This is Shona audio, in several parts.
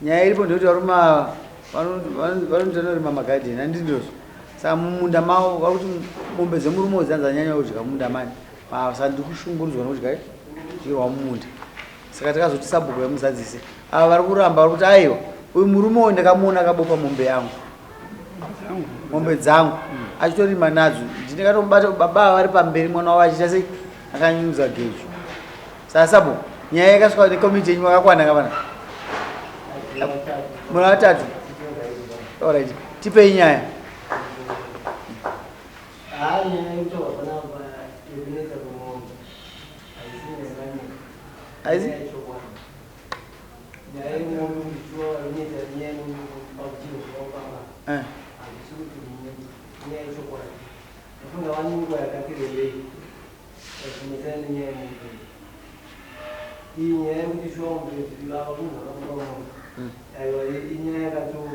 Nyaya iripo ndeyekuti varume ava vanotorima magadheni, handiti ndizvo? Saka mumunda mavo vari kuti mombe dzemurume uyu dzanyanya kudya mumunda mani mavo, saka ndiri kushungurudzwa nekudya dyirwa mumunda. Saka takazoti sabhuku vemuzadzise ava vari kuramba, vari kuti aiwa, uyu murume uyu ndakamuona akabopa mombe yangu, mombe dzangu achitorima nadzo, ndinekatomubata baba ava vari pamberi, mwana wavo achiita sei, akanyudza gejo. Saka sabhuku, nyaya yakasvika nekomiti yenyu makakwana kavana muna vatatu. Alright, tipei nyaya. Haisi? Eh. Iyi nyaya yekuti shuwa mombe ava munhu akabuka mombe, aiwa, inyaya yakatova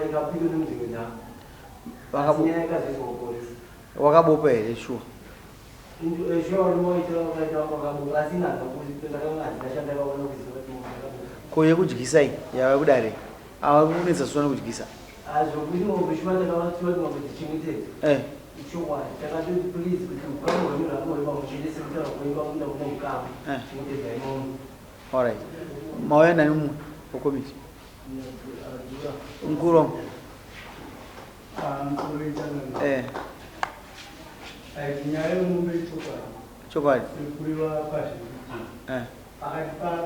ikapinda nemudzimwe nhau, asi nyaya yakazoiswa kupolisi. Wakabopa here shuwa? Shuwa varume vaita vakaita vakabopa, asi nhanha ndakanga handina chandakaona kuziva kuti mombe yakabopa. Ko yekudyisa iyi yava kudare, ava kunetsa shuwa nekudyisa? Zvokuti mombe shuwa takavatiwa kuti mombe dzichengetedzwe. Ichokwadi, takatoti please kuti ukama hwenyu hwanga huri pamwe chete, sekutaura kwenyu kwamunda kune ukama, chengetedzai mombe. Alright, mauya nani mumwe wekomiti? Mukuru wangu. Nyaya yemombe ichokwadi. Chokwadi. Kureva kwazviri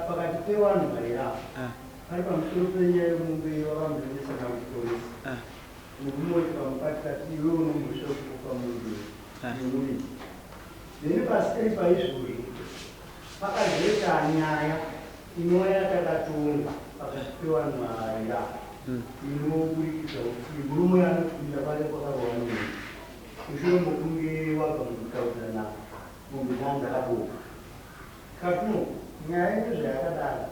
pakati pevanhu vari apa, pari pamusoro penyaya yemombe vakamboendesana kupolisi. Murume uyu tikamubata tati iwe unomhosva yekubopa mombe nemuridzi. Then paseri paizvozvo pakazoita nyaya inova yatakatonga pakati pevanhu vari apa, inoburikidza kuti murume uyu anopinda pare kwakarohwa nemombe mushure mokunge wabva mukutaudzana, mombe dzanga dzakabopa. Katuno nyaya yedu zvayakadaro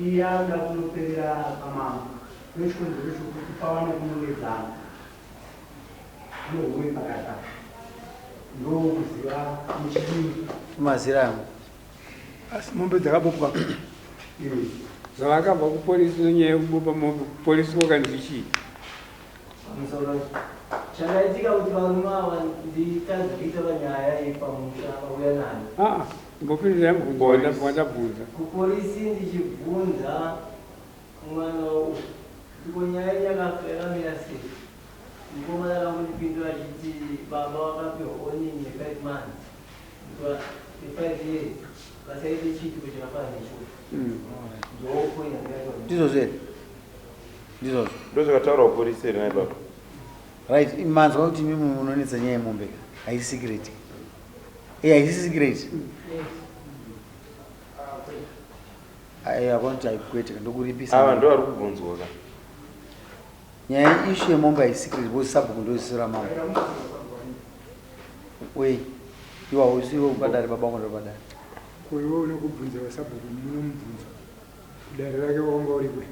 iyi yakuda kunoperera pamambo nechikonzero chokuti pava nokunongedzana nohumwe pakati apa, ndokuziva muchidini. Mazira angu. Asi mombe dzakabopwa zvavakabva kupolisi nenyaya yekubopa mombe, kupolisi kwakanzi chii? Pamusoro, chakaitika kuti varume ava nditadze kuita panyaya yepamusha vauya nayo. Aa, imbopindurai mubvunzo wandabvunza. Kupolisi ndichibvunza mwana uyu ndiko nyaya yakamira sei, mukomana akambondipindura achiti baba vakapiwa warning ye5 months, ye5 years, vasaite chiitiko chakafanana nechocho. Ndopoint yandikataura. Ndizvozvo here? Ndizvozvo. Ndozvakataurwa kupolisi here nhai baba? Right, manzwa kuti imimi munonetsa nyaya yemombe ka, haisi secret. Haisi secret. Aiwa, kwanti haikwete, ndokuripisa. Ava ndo vari kubvunzwa ka. Nyaya issue yemombe haisi secret because sabhuku ndozisira mambo. Wei, iwa usiwe ubhadhare baba wangu, ndobhadhara. Ko iwe unokubvunza vasabhuku, munomubvunza kudare rake wakanga uri kwe?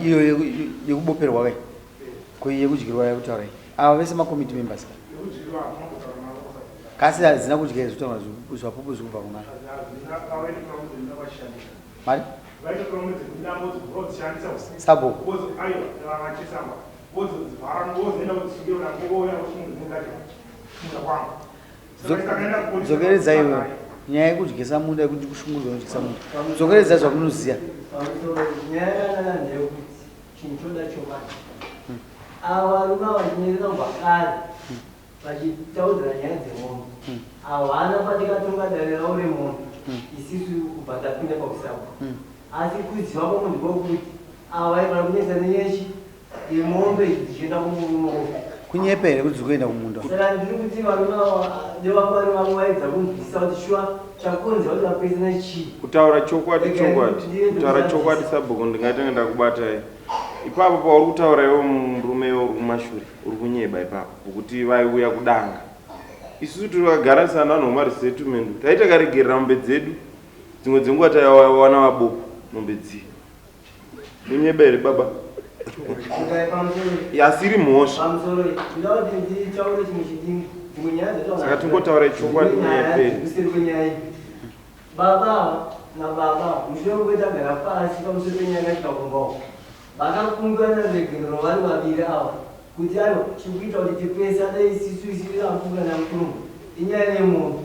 Iyo yekuboperwa kai, ko iyi yekudyirwa yakutaura iyi, ava vese macommittee members ka, kasi hadzina kudya izvo, zvapupu zvikubva kuna mari sabhuku. Dzokeredzai iwewe nyaya yekudyisa munda, yekuti kushungurudzwa nekudyisa munda, dzokeredzai zvamunoziva. Pamusoro, nyaya yakanaka ndeyekuti chinhu choda chokwadi. Ava varume ava ndinerera kubva kare vachitaudzira nyaya dzemombe, havana patikatonga dare ravo remombe isisu kubva tapinda pausabwa, asi kuziva kwomunhu kwokuti ava vaifana kunetsa nenyechi yemombe idzi dzichienda kumurume. Kunyepa here kuti dzikuenda kumunda? Saka ndiri kuti varume ava nevangwari vavo vaedza kunzwisisa kuti shuwa chakonzera kuti vapesane chii. Kutaura chokwadi, chokwadi, kutaura chokwadi, sabhuku, ndingatanga ndakubatai ipapo pauri kutaura iwe murume iwe uri kumashure, uri kunyeba ipapo pokuti vaiuya kudanga. Isusu tikagara sana vanhu vemaresettlement taita karegerera mombe dzedu, dzimwe dzenguva taiwana vabopo mombe dziya. Unyeba here baba? Asiri mhosva. Pamusoro, ndoda kuti nditaure chimwe chidimbu. Dzimwe nyaya dzataura. Saka tingotaura chokwadi nyaya yaperi. Kuseri kwenyaya iyi. Baba nababa mushure mekunge tagara pasi pamusoro penyaya yakaitika kumba uko. Vakakumbirana ruregerero vari vaviri ava kuti aiwa chikuita kuti tipesane isisu isisu ambuya namukuru inyaya yemombe.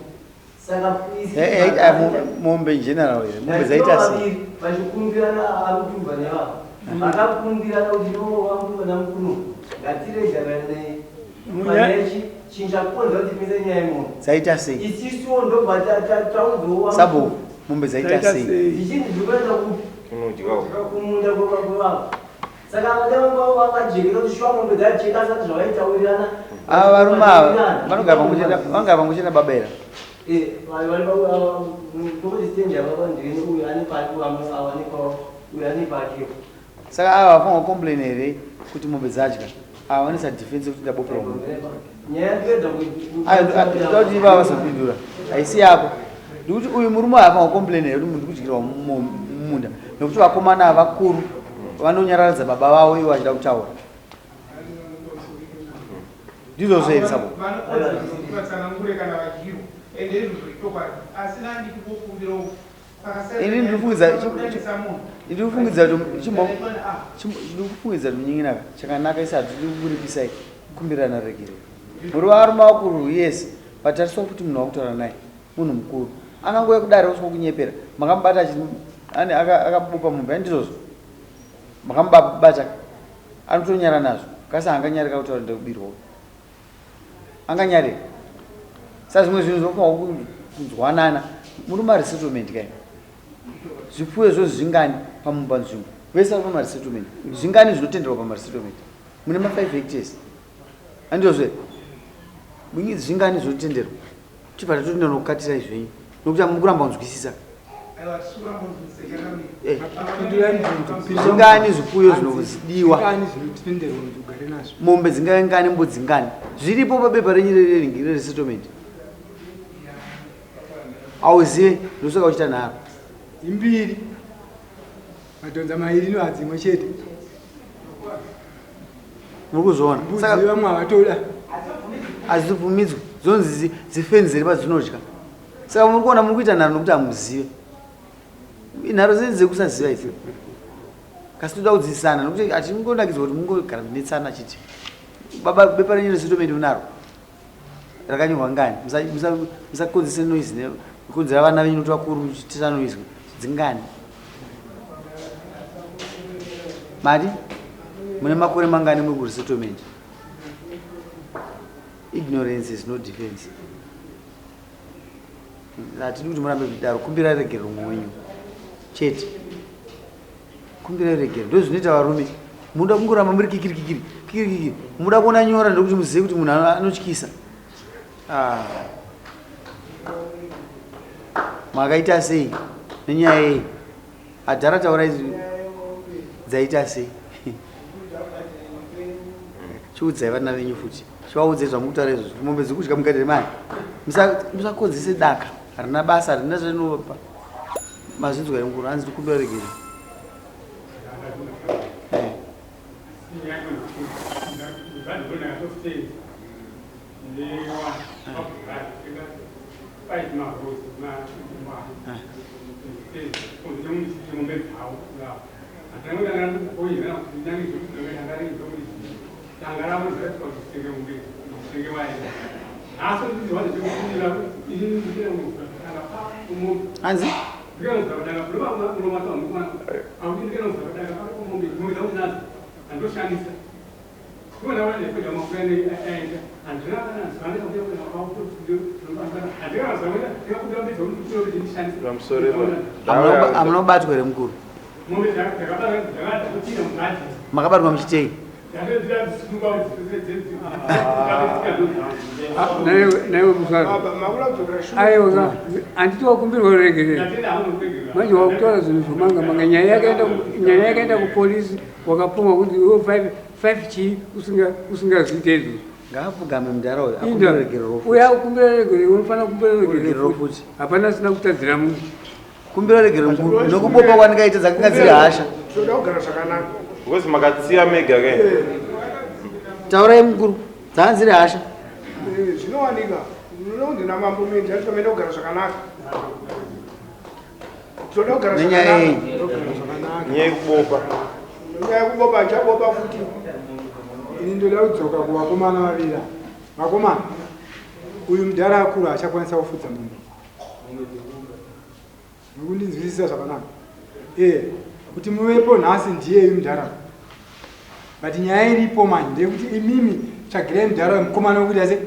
Saka Eh, eh, eh, mombe in general here mombe dzaita sei? Vaviri vachikumbirana amutumba nevava. Vakakumbirana kuti no ambuya namukuru ngatiregerane pane chinhu chakonzera kuti tipesane nyaya yemombe. Dzaita sei? Isisuwo ndobva taudzowo Sabo mombe dzaita sei? Zvichinzi zviri kuenda kupi? Unodyawo. Kumunda kwevavo. Saka vajekesa kuti shuwa mombe dzajeka asati zvavaitaurirana. Ava varume ava vanogara pamwe chete, vanogara pamwe chete nababa here? Eh, vari pokuti stand yavava ndini uyu ane pake vamwe ava ane pavo uyu ane pake. Saka ava vafanirwa kucomplain here kuti mombe dzadya? Ava vanoisa defense yekuti ndaboperwa mombe. Nyaya yekuedza Ayo, ndoda kuti ivava vazopindura. Haisi yako. Ndikuti uyu murume haafanirwa kucomplain here kuti munhu kudyirwa mumunda nekuti vakomana ava vakuru vanonyararadza baba vavo ivo vachida kutaura. Ndizvozvo here Sabo? Vanokodzero kuti vatsanangure kana vadyirwa ende izvozvo ichokwadi asi nandi kungokumbirawo Ini ndiri kufungidzira kuti ndiri kufungidzira kuti munyin'ina chakanaka isi hatidi kuripisai kumbirana regerero. Muri varume vakuru yes, but tariswa kuti munhu wakutaura naye munhu mukuru angangouya kudare uswa kunyepera makamubata ane akabopa mombe handizvozvo makamubata anotonyara nazvo kasi haanganyarika kutaura ndekubirwa anganyarika. Saka zvimwe zvinhu zvinofanirwa kunzwanana muri maresettlement kai zvipfuyo izvozvo zvingani pamumba nzvimbo vese vari pamaresettlement zvingani zvinotenderwa pamaresettlement mune ma5 hectares handizvozvo here munyi zvingani zvinotenderwa tibva tatotenda nokukatirai zvenyu nokuti muri kuramba kunzwisisa. Eh. Zvingani zvipfuyo zvinodiwa? Zvingani zvinotenderwa kuti ugare nazvo? Mombe dzingangani, mbudzi ngani zviripo pabepa renyu reresettlement? Auzive, ndosaka uchiita nharo. Imbiri madhonza mairi nohadzi imwe chete. Muri kuzviona? Mbudzi vamwe havatoda. Hazvibvumidzwi, dzonzi dzifenzere padzinodya. Saka muri kuona muri kuita nharo nokuti hamuzive. Inharo dzenyu dzekusaziva idzi. Kasi toda kudzidzisana nokuti hatingonakidzwa kuti mungogara munetsana chete. Baba, bepa renyu resettlement unaro rakanyorwa ngani? Musakonzese noise nekukonzera vana venyu nokuti vakuru muchiitisa noise. Dzingani? Mari mune makore mangani muri kuresettlement? Ignorance is no defense. Hatidi kuti murambe muchidaro. Kumbirai regerero mumwe wenyu chete. Kumbirai regerero, ndo zvinoita varume. Munoda kungoramba muri kikiri kikiri kikiri kikiri, munoda kuona nyora ndokuti muzive kuti munhu anotyisa. Ah. Makaita sei nenyaya iyi? Adhara, taurai dzaita sei? Chiudzai vana venyu futi, chivaudzei zvamukutaura izvozvo. Mombe dziri kudya mugadheni mani. Musakonzese daka harina basa, harina zvarinopa. Mazvinzwa here mukuru? Hanzi ndikumbira regerero. Eh. Hanzi hamuna kubatwa here mukuru? Makabatwa muchitei? Naiwe musaro, aiwa, handiti wakumbirwa ruregerero? Manje wakutaura zvinhu zvomanga manga. Nyaya yakaenda kupolisi, wakapumwa kuti iwe five chii usingazviite izvozvo. Ngaapfugame mudhara uyu akumbire ruregerero futi. Uya akumbira ruregerero unofanira kumbira ruregerero futi. Hapana asina kutadzira munhu. Kumbira ruregerero mukuru nokubopa kwandikaita dzakanga dziri hasha. Toda kugara zvakanaka. Because makatsiya mega ke. Taurai mukuru dzanga dziri hasha. Zvinowanika. Ndinondi namambo mende acho kugara zvakanaka. Toda kugara Nenyaya zvakanaka. yei? Nyaya yekubopa. Nyaya yekubopa chabopa futi. Ini ndoda kudzoka kuvakomana vaviri ava. Vakomana, uyu mudhara akura achakwanisa kufudza mombe. Mukundinzwisisa zvakanaka? Eh, kuti muvepo nhasi ndiyeyu mudhara. But nyaya iripo manje ndeyekuti imimi tsvagirai mudhara uyu mukomana wekuti ase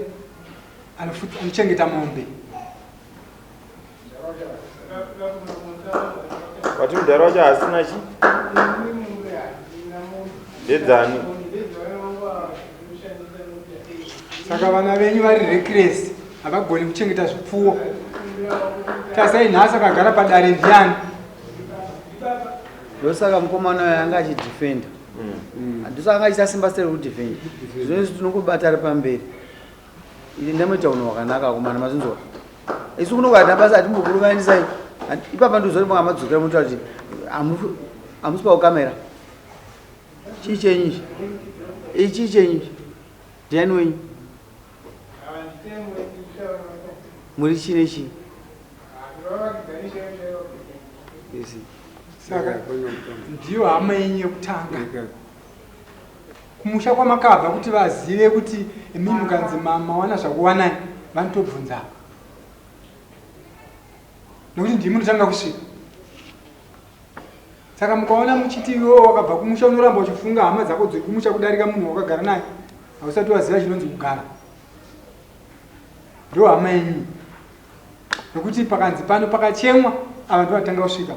anochengeta mombe. Wati mudhara wacho asina chi? Ndedzani? Saka vana venyu vari reckless, havagoni kuchengeta zvipfuwo. Tasai nhasi akagara padare ndiani? Ndosaka mukomana uyo anga achidefenda. Ndosaka anga achiita simba sere kudefenda. Zvino isu tinongobata ari pamberi. Ini ndamoita unhu hwakanaka akomana mazinzwa. Isu kuno hatina basa hatimbokuruvanisai. Ipapa ndozoti manga madzokera munotaura kuti hamusi paukamera. Chii chenyu ichi? Ichi chii chenyu ichi? Ndiani wenyu? Muri chii nechii? Saka ndiyo hama yenyu yekutanga kumusha kwamakabva kuti vazive kuti imi mukanzi mawana zvakuwanai vanotobvunza nekuti ndimi munotanga kusvika. Saka mukaona muchiti iwewe wakabva kumusha unoramba uchifunga hama dzako dziri kumusha kudarika munhu wakagara naye, hausati waziva chinonzi kugara. Ndo hama yenyu. Nekuti pakanzi pano pakachemwa ava ndo vanotanga kusvika.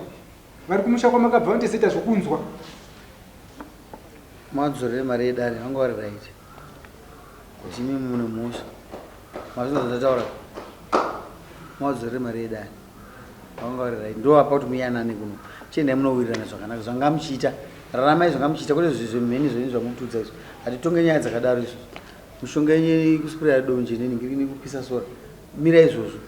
Vari kumusha kwamakabva vanotozoita zvokunzwa. Madzorere mari yedare vanga vari right. Kuti imi mune mhosva. Mazvinzwa zvandataura? Madzorere mari yedare. Vanga vari right. Ndovapa kuti muyanane kuno. Chiendai munowirirana zvakanaka. Zvanga muchiita. Raramai zvanga muchiita kwete zvemheni zvenyu zvamutudza izvo. Hatitonge nyaya dzakadaro izvo. Mishonga yenyu yekuspraya donje nenhingi nekupisa sora. Mira izvozvo.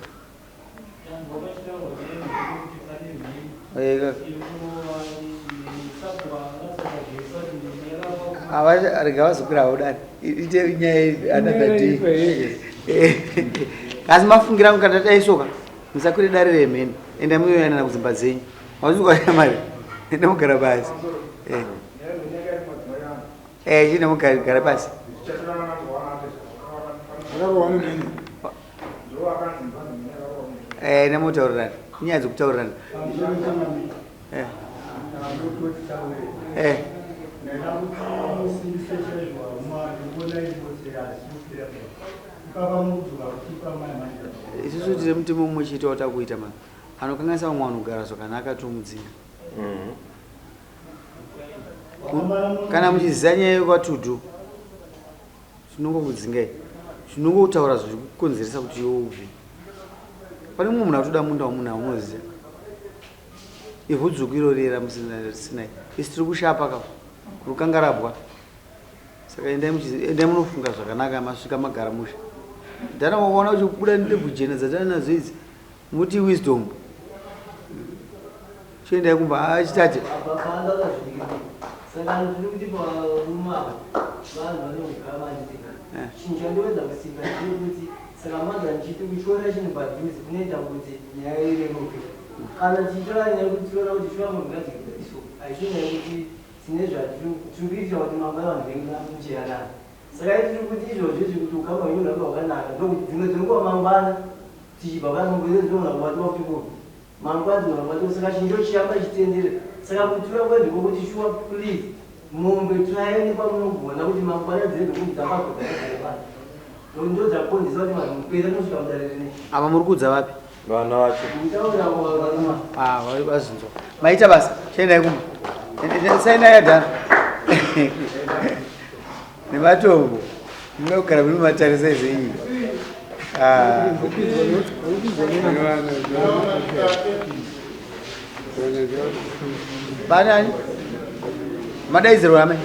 Rega vazokwira havo dare. Ite nyaya another day. Asi mafungira angu kana taisoka musakwire dare remheni. Enda muyoyanana kudzimba dzenyu. Hauzi mari. Enda mugara pasi. Chine mugara pasi. Nemutaurirana. Inyaya dzekutaurirana. Isusu tine mutemo mumwe chete watakuita mani. Anokanganisa vamwe vanhu kugara zvakanaka tomudzinga. Kana muchiziva nyaya yekwaTudu, tinongokudzingai. Tinongotaura zvikukonzeresa kuti iwe ubve. Pane mumwe munhu atoda munda wamunhu aunoziva. Ivhu dzvuku iro rera musinai. Isu tiri kushapa ka kurukangarabwa. Saka endai munofunga zvakanaka masvika magara musha. Dhana wakaona uchibuda ndebvu jena dzatana nadzo idzi. Muti wisdom. Chiendai kumba achitate. Saka tiri kuti varume ava vanhu vane ukama handiti chinhu chandowedza kusimba ndechekuti saka mother ndichiti kutyora chinhu padhuze kunoita kuti nyaya ireruke. Kana tichitora nyaya yekuti tiona kuti shuwa munhu ngadzikidza isu haisi nyaya yekuti tine zvatiri kuitira kuti mangwana vanhu venyu muchiyanana. Saka tiri kuti izvozvo izvi kuti ukama hwenyu hurambe hwakanaka ndokuti dzimwe dzenguva mangwana tichibva pano mombe dzinogona kubatwa futi kupi mangwana dzinogona kubatwa saka chinhu icho chichiramba chichitenderera. Saka kutura kwedu kwokuti shuwa please mombe tirai nepamunogona kuti mangwana dzirege kunzi dzabagwa dzakagara pano. Ndokuti ndodzakonzesa kuti vanhu mupera nosvika mudare rinei. Ava muri kuudza vapi? Vana vacho. Kutaura varume. Vazinzwa. Maita basa. Chiendai kumba. Sainai yadhara. Nematombo. Munoda kugara muri matare saizi iyi. Panani? Madaidzirwa amai.